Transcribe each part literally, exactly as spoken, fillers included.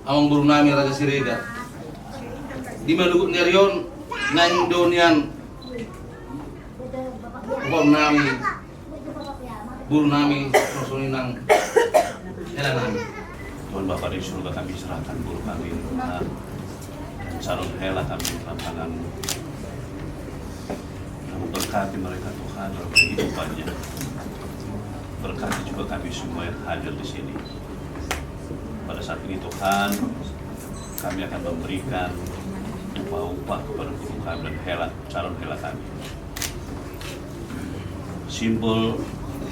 Amangboru nami Raja Siregar, di manogot ni ari on naeng do nian hupasahat nami boru nami, songon i nang hela nami. Tuhan Bapa di surga, kami serahkan boru kami, Tuhan, dan calon hela kami dalam tangan-Mu. Kamu berkati mereka, Tuhan, dalam kehidupannya. Berkati juga kami semua yang hadir di sini. Pada saat ini, Tuhan, kami akan memberikan upah-upah kepada boru kami dan hela, calon hela kami. Simbol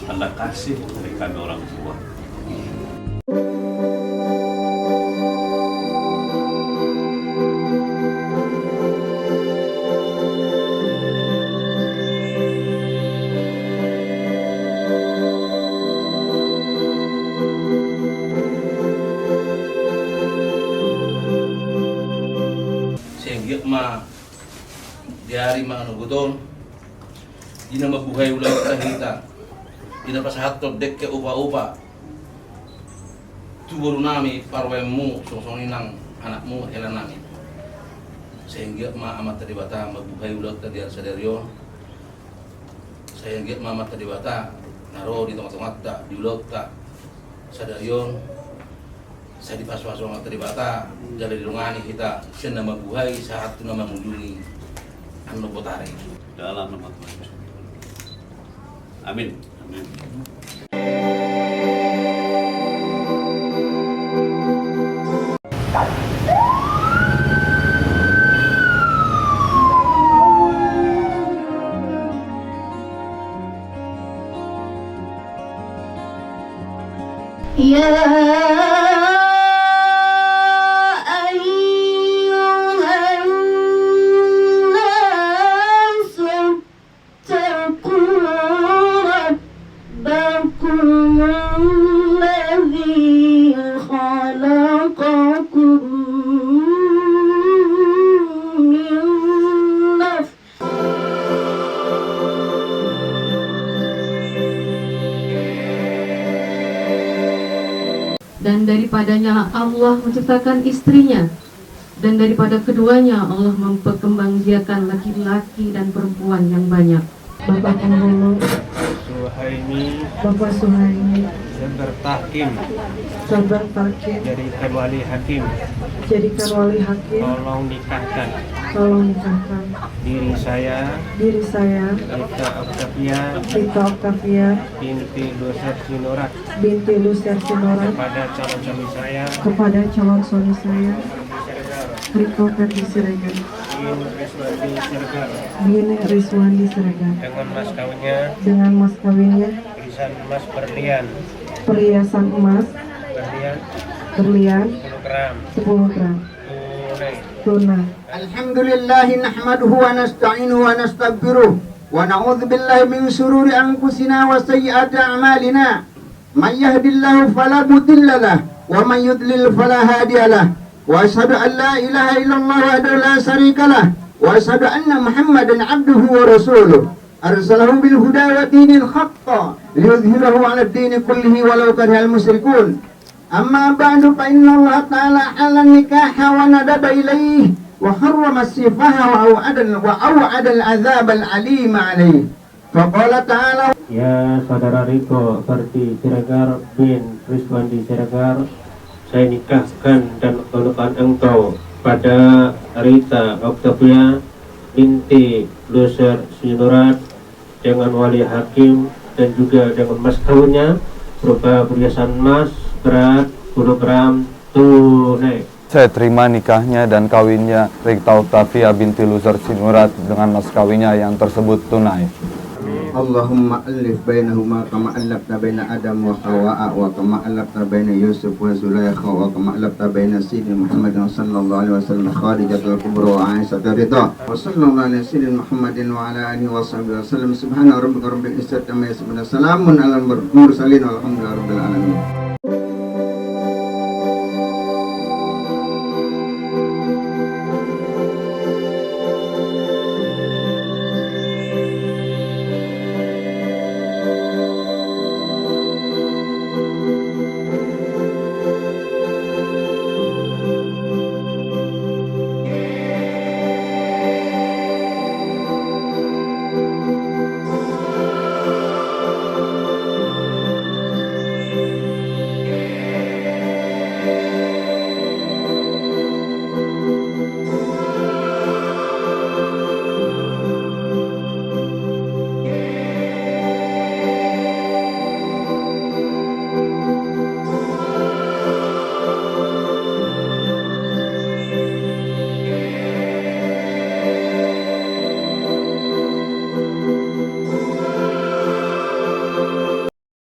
tanda kasih dari kami orang tua. Sai anggiat ma di ari manogot on, di na mambuhai ulaonta hita, di na pasahathon dengke upa-upa tu boru nami parumaenmu, songon i nang anakmu, hela nami. Sai anggiat ma Amanta Debata mambuhai ulaonta di ari sadari on. Sai anggiat ma Amanta Debata na ro di tonga-tonganta, di ulaonta sadari on. Sai dipasu-pasu Amanta Debata, jala didongani hita sian na mambuhai sahat tu na mangujungi annon botari. Dalam nama Tuhan Yesus. Amin. Amin. يا أيها الناس اتقوا ربكم الذي خلقكم من نفس Dan daripadanya Allah menciptakan istrinya, dan daripada keduanya Allah memperkembangbiakan laki-laki dan perempuan yang banyak. Bapak Penghulu, Suhaimi, Bapak Suhaimi, Sabar Tahkim, Sabar Tahkim, jadikan wali hakim, jadikan wali hakim, tolong nikahkan, tolong nikahkan diri saya, diri saya, Rita Octavia, Rita Octavia, binti Luser Sinurat, binti Luser Sinurat, kepada calon suami saya, kepada calon suami saya, Riko Ferdi Siregar, Riko Ferdi Siregar, bin Rizwandi Siregar, bin Rizwandi Siregar, dengan mas kawinnya, dengan mas kawinnya, perhiasan emas berlian, perhiasan emas berlian, berlian, sepuluh gram, sepuluh gram, tunai, tunai. الحمد لله نحمده ونستعينه ونستغفره ونعوذ بالله من شرور أنفسنا وسيئات أعمالنا. من يهد الله فلا مضل له ومن يضلل فلا هادي له. وأشهد أن لا إله إلا الله وحده لا شريك له. وأشهد أن محمدا عبده ورسوله. أرسله بالهدى ودين الحق ليظهره على الدين كله ولو كره المشركون. أما بعد، فإن الله تعالى أحل النكاح وندب إليه وحرم السفاح وأوعد، وأوعد العذاب الأليم عليه. فقال تعالى. Ya, saudara Riko Ferdi Siregar bin Rizwandi Siregar, saya nikahkan dan menikahkan engkau pada Rita Octavia binti Luser Sinurat dengan wali hakim dan juga dengan mas kawinnya berupa perhiasan emas berat sepuluh gram tunai. Saya terima nikahnya dan kawinnya Rita Octavia binti Luzar Sinurat dengan mas kawinnya yang tersebut tunai. اللهم ألف بينهما كما ألفت بين آدم وحواء، وكما ألفت بين يوسف وزليخا، وكما ألفت بين سيدنا محمد صلى الله عليه وسلم خديجة الكبرى وعائشة الرضا، وصلى الله على سيدنا محمد وعلى آله وصحبه وسلم. سبحان ربك رب العزة عما يصفون، سلام على المرسلين، والحمد لله رب العالمين.